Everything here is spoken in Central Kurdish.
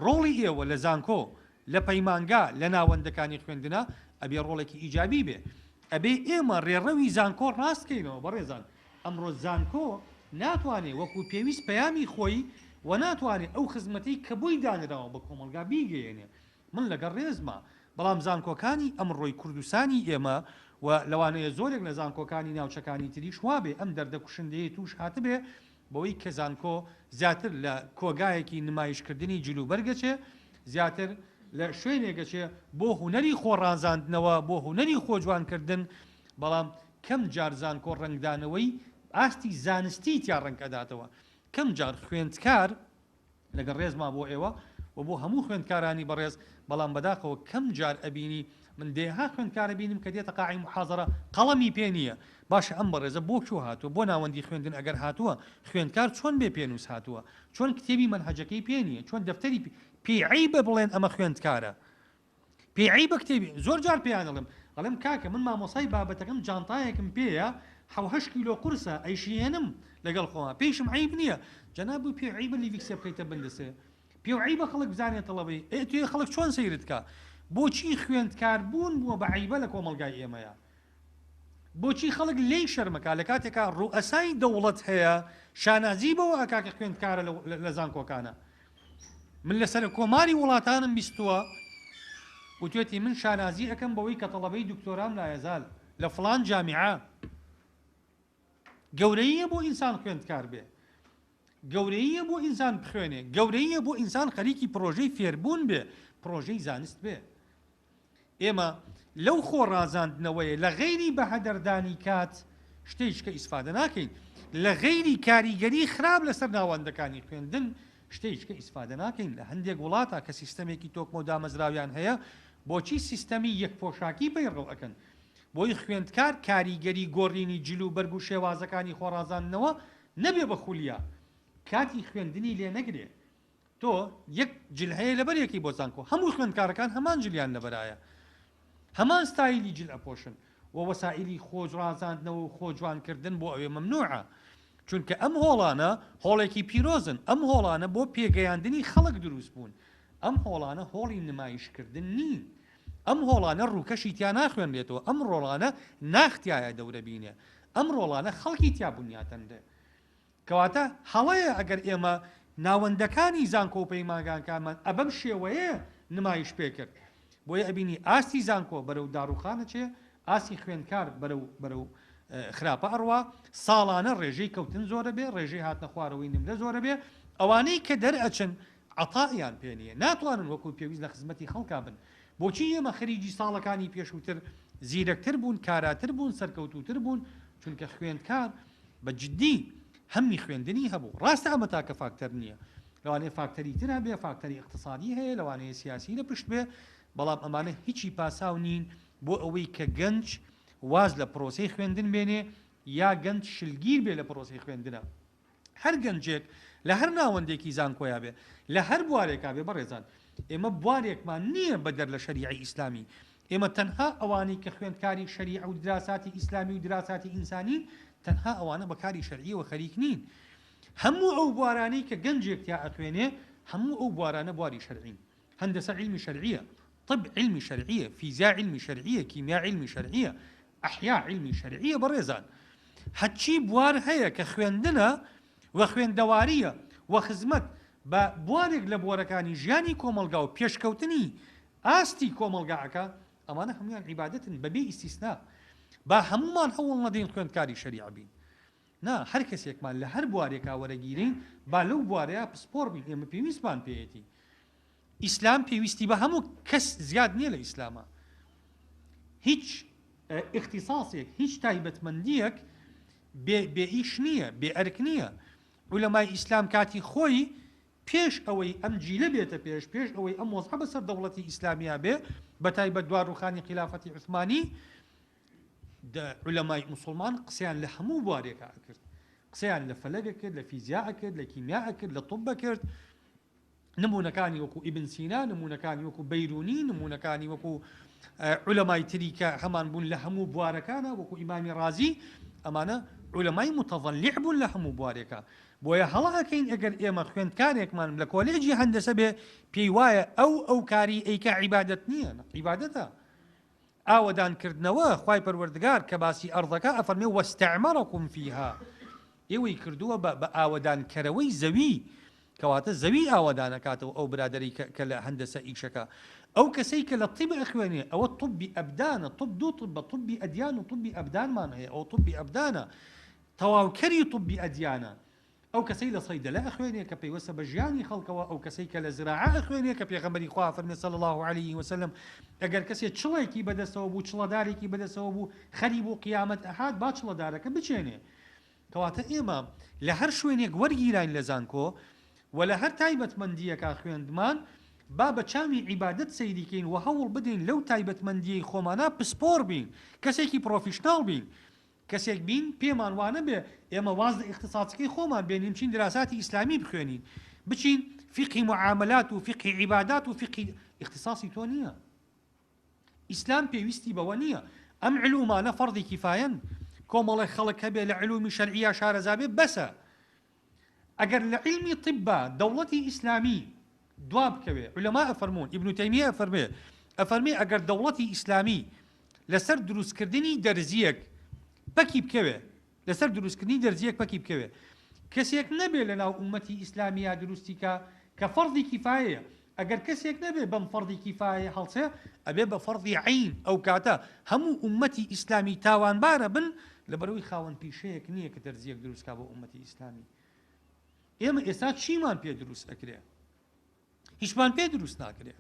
ڕۆڵی ئێوە لە زانکۆ، لە پەیمانگا، لە ناوەندەکانی خوێندنا ئەبێ ڕۆڵێکی ئیجابی بێ. ئەبێ ئێمە ڕێڕەوی زانکۆ ڕاست کەینەوە بەڕێزان. ئەمڕۆ زانکۆ ناتوانێ وەکو پێویست پەیامی خۆی و ناتوانێ ئەو خزمەتەی کە بۆی دانراوە بە کۆمەڵگا بیگەیەنێ. من لەگەڵ ڕێزما، بەڵام زانکۆکانی ئەمڕۆی کوردستانی ئێمە و لەوانەیە زۆرێک لە زانکۆکانی ناوچەکانی تریش وابێ ئەم دەردە کوشندەیەی تووش هاتبێ بەوەی کە زانکۆ زیاتر لە کۆگایەکی نمایشکردنی جلوبەرگ ئەچێ، زیاتر لە شوێنێک ئەچێ بۆ هونەری خۆ ڕازاندنەوە، بۆ هونەری خۆ جوانکردن، بەڵام کەم جار زانکۆ ڕەنگدانەوەی ئاستی زانستی تیا ڕەنگ ئەداتەوە. کەم جار خوێندکار. لەگەڵ ڕێزما بۆ ئێوە و بۆ هەموو خوێندکارانی بەڕێز، بەڵام بەداخەوە کەم جار ئەبینی من دەیەها خوێندکار ئەبینم کە دێتە قاعەی موحازەرە قەڵەمی پێ نییە، باشە ئەم بەڕێزە بۆ کوێ هاتووە بۆ ناوەندی خوێندن ئەگەر هاتووە خوێندکار چۆن بێ پێنووس هاتووە چۆن کتێبی مەنهەجەکەی پێ نییە چۆن دەفتەری پێی عەیبە بڵێن ئەمە خوێندکارە پێی عەیبە کتێبی زۆر جار پێیان ئەڵێم ئەڵێم کاکە من مامۆسای بابەتەکەم جانتایەکم پێیە حەو هەشت کیلۆ قورسە ئەیشیێنم لەگەڵ خۆما پێیشم عەیب نییە جەناب پێ عەیبە لیڤیکسێ بخەیتە بن دەسێ پێ عەیبە خەڵک بزانێت تەڵەبەی ئێ توێ خەڵک چۆن سەیرت کا بۆچی خوێندکار بوون بووە بە عەیبە لە کۆمەڵگای ئێمەیە بۆچی خەڵک لێی شەرمەکا لە کاتێکا ڕوئەسای دەوڵەت هەیە شانازی بەوە ئەکا کە خوێندکارە لە زانکۆکانە من لە سەرۆک کۆماری وڵاتانم بیستووە وتوێتی من شانازی ئەکەم بەوەی کە تەڵەبەی دکتۆرام لایەزال لە فڵان جامیعە. گەورەییە بۆ ئینسان خوێندکار بێ، گەورەییە بۆ ئینسان بخوێنێ، گەورەییە بۆ ئینسان خەریکی پڕۆژەی فێربوون بێ، پڕۆژەی زانست بێ. ئێمە لەو خۆ ڕازاندنەوەیە لە غەیری بەهەدەردانی کات شتێکیش کە ئیسفادە ناکەین، لە غەیری کاریگەری خراپ لەسەر ناوەندەکانی خوێندن شتێکیش کە ئیسفادە ناکەین. لە هەندێک وڵاتا کە سیستەمێکی تۆکمە و دامەزراویان هەیە بۆچی سیستەمی یەک پۆشاکی پەیڕەو ئەکەن؟ بۆی خوێندکار کاریگەری گۆڕینی جل و بەرگ و شێوازەکانی خۆ ڕازاندنەوە نەبێ بە خولیا کاتی خوێندنی لێ نەگرێ. تۆ یەک جل هەیە لەبەرێکی بۆ زانکۆ هەموو خوێندکارەکان هەمان جلیان لەبەرایە هەمان ستایلی جل ئەپۆشن و وەسائیلی خۆ ڕازاندنەوە و خۆ جوانکردن بۆ ئەوێ مەمنوعە چونکە ئەم هۆڵانە هۆڵێکی پیرۆزن ئەم هۆڵانە بۆ پێگەیاندنی خەڵک دروست بوون ئەم هۆڵانە هۆڵی نمایشکردن نین ئەم هۆڵانە ڕووکەشی تیا ناخوێنرێتەوە ئەم ڕۆڵانە ناخ تیایا دەورەبینێ ئەم ڕۆڵانە خەڵکی تیا بنیاتەنرێ کەواتە هەڵەیە ئەگەر ئێمە ناوەندەکانی زانکۆ و پەیمانگاکانمان ئەبەم شێوەیە نمایش پێکرد. بۆیە ئەبینی ئاستی زانکۆ بەرەو داڕوخان ئەچێ، ئاستی خوێندکار بەرەو بەرەو خراپە ئەڕوا، ساڵانە ڕێژەی کەوتن زۆرەبێ، ڕێژەی هاتنە خوارەوەی نمرە زۆرەبێ، ئەوانەی کە دەرئەچن عەتائیان پێ نییە، ناتوانن وەکو پێویست لە خزمەتی خەڵکا بن. بۆچی ئێمە خەریجی ساڵەکانی پێشووتر زیرەکتر بوون، کاراتر بوون، سەرکەوتووتر بوون؟ چونکە خوێندکار بە جدی هەمی خوێندنی هەبوو. ڕاستە ئەمە تاکە فاکتەر نییە، لەوانەیە فاکتەری تر هەبێ، فاکتەری ئیقتسادی هەیە، لەوانەیە سیاسی لە پشت بێ، بەڵام ئەمانە هیچی پاساو نین بۆ ئەوەی کە گەنج واز لە پرۆسەی خوێندن بێنێ یا گەنج شلگیر بێ لە پرۆسەی خوێندنا. هەر گەنجێک لە هەر ناوەندێکی زانکۆیا بێ، لە هەر بوارێکا بێ، بەڕێزان ئێمە بوارێکمان نییە بەدەر لە شەریعەی ئیسلامی، ئێمە تەنها ئەوانەی کە خوێندکاری شەریعە و دراساتی ئیسلامی و دراساتی ئینسانین، تەنها ئەوانە بە کاری شەرعیەوە خەریک نین. هەموو ئەو بوارانەی کە گەنجێک تیا ئەخوێنێ، هەموو ئەو بوارانە بواری شەرعین. هەندەسە عیلمی شەرعیە، طب عیلمی شەرعیە، فیزیا عیلمی شەرعیە، کیمیا عیلمی شەرعیە، ئەحیا عیلمی شەرعیە بەڕێزان هەرچی بوار هەیە کە خوێندنە و خوێندەواریە و خزمەت بە بوارێک لە بوارەکانی ژیانی کۆمەڵگا و پێشکەوتنی ئاستی کۆمەڵگا ئەکا ئەمانە هەموویان عیبادەتن بەبێ ئیستیسنا با هەموومان هەوڵ نەدەین خوێندکاری شەریعە بین نا هەر کەسێکمان لە هەر بوارێکا وەرەگیرین با لەو بوارەیا پسپۆڕ بین ئێمە پێویستمان پێیەتی ئیسلام پێویستی بە هەموو کەس زیاد نییە لە ئیسلاما هیچ ئیختیساسێک هیچ تایبەتمەندیەک بێ ئیش نییە بێ ئەرک نییە عولەمای ئیسلام کاتی خۆی پێش ئەوەی ئەم جیلە بێتە پێش پێش ئەوەی ئەم وەزعە بەسەر دەوڵەتی ئیسلامیا بێ بە تایبەت دوا ڕوخانی خیلافەتی عوسمانی عولەمای موسڵمان قسەیان لە هەموو بوارێکا ئەکرد قسەیان لە فەلەک ئەکرد لە فیزیا ئەکرد لە کیمیا ئەکرد لە طب ئەکرد نمونەکانی وەکو ئیبن سینا نمونەکانی وەکو بەیرونی نمونەکانی وەکو عولەمای تری کە هەمان بوون لە هەموو بوارەکانە وەکو ئیمامی ڕازی ئەمانە عولەمای متضلع بوون لە هەموو بوارێکا. بۆیە هەڵە ئەکەین ئەگەر ئێمە خوێندکارێکمان لە کۆلێجی هەندەسە بێ پێی وایە ئەو ئەو کاری ئەیکا عیبادەت نییە، عیبادەتە. ئاوەدان کردنەوە، خوای پەروەردگار کە باسی ئەڕزەکا ئەفەرمێ واستعمرکم فیها ئێوەی کردووە بە بە ئاوەدان کەرەوەی زەوی کەواتە زەوی ئاوەدان ئەکاتەوە ئەو برادەرەی کە کە لە هەندەسە ئیشەکا ئەو کەسەی کە لە طب ئەخوێنێ ئەوە طبی ئەبدانە طب دوو طبە طبی ئەدیان و طبی ئەبدانمان هەیە ئەوە طبی ئەبدانە تەواوکەری طبی ئەدیانە ئەو کەسەی لە صەیدەلە ئەخوێنێ کە پەیوەستە بە ژیانی خەڵکەوە، ئەو کەسەی کە لە زراعە ئەخوێنێ کە پێغەمبەری خوا ئەفەرمێ صلی اللە علیه وسلم ئەگەر کەسێ چڵێکی بەدەستەوە بوو چڵەدارێکی بەدەستەوە بوو خەری بوو قیامەت ئەهات با چڵەدارەکە بچێنێ کەواتە ئێمە لە هەر شوێنێک وەرگیراین لە زانکۆ وە لە هەر تایبەتمەندییەکا خوێندمان با بە چاوی عیبادەت سەیری کەین وە هەوڵ بدەین لەو تایبەتمەندییەی خۆمانا پسپۆڕ بین کەسێکی پڕۆفیشناڵ بین کەسێک بین پێمان وانەبێ ئێمە واز لە ئیختساسەکەی خۆمان بێنین بچین دراساتی ئیسلامی بخوێنین بچین فیقهی معاملات و فیقهی عیبادات و فیقهی ئیختساسی تۆ نییە ئیسلام پێویستی بەوە نییە ئەم علومانە فەرضی کیفایەن کۆمەڵێک خەڵک هەبێ لە علومی شەرعیە شارەزا بێ بەسە ئەگەر لە عیلمی طبا دەوڵەتی ئیسلامی دوا بکەوێ عولەما ئەفەرموون ئیبن تەیمیە ئەفەرمێ ئەفەرمێ ئەگەر دەوڵەتی ئیسلامی لەسەر دروستکردنی دەرزیەک پەکی بکەوێ لەسەر دروستکردنی دەرزیەک پەکی بکەوێ کەسێک نەبێ لە ناو ئومەتی ئیسلامیا دروستی کا کە فەرزی کیفایەیە ئەگەر کەسێک نەبێ بەم فەرزی کیفایە هەڵسێ ئەبێ بە فەرزی عەین ئەو کاتە هەموو ئومەتی ئیسلامی تاوانبارە بن لەبەرئەوەی خاوەن پیشەیەک نییە کە دەرزیەک دروست کا بۆ ئومەتی ئیسلامی ئێمە ئێستا چیمان پێ دروست ئەکرێ هیچمان پێ دروست ناکرێ.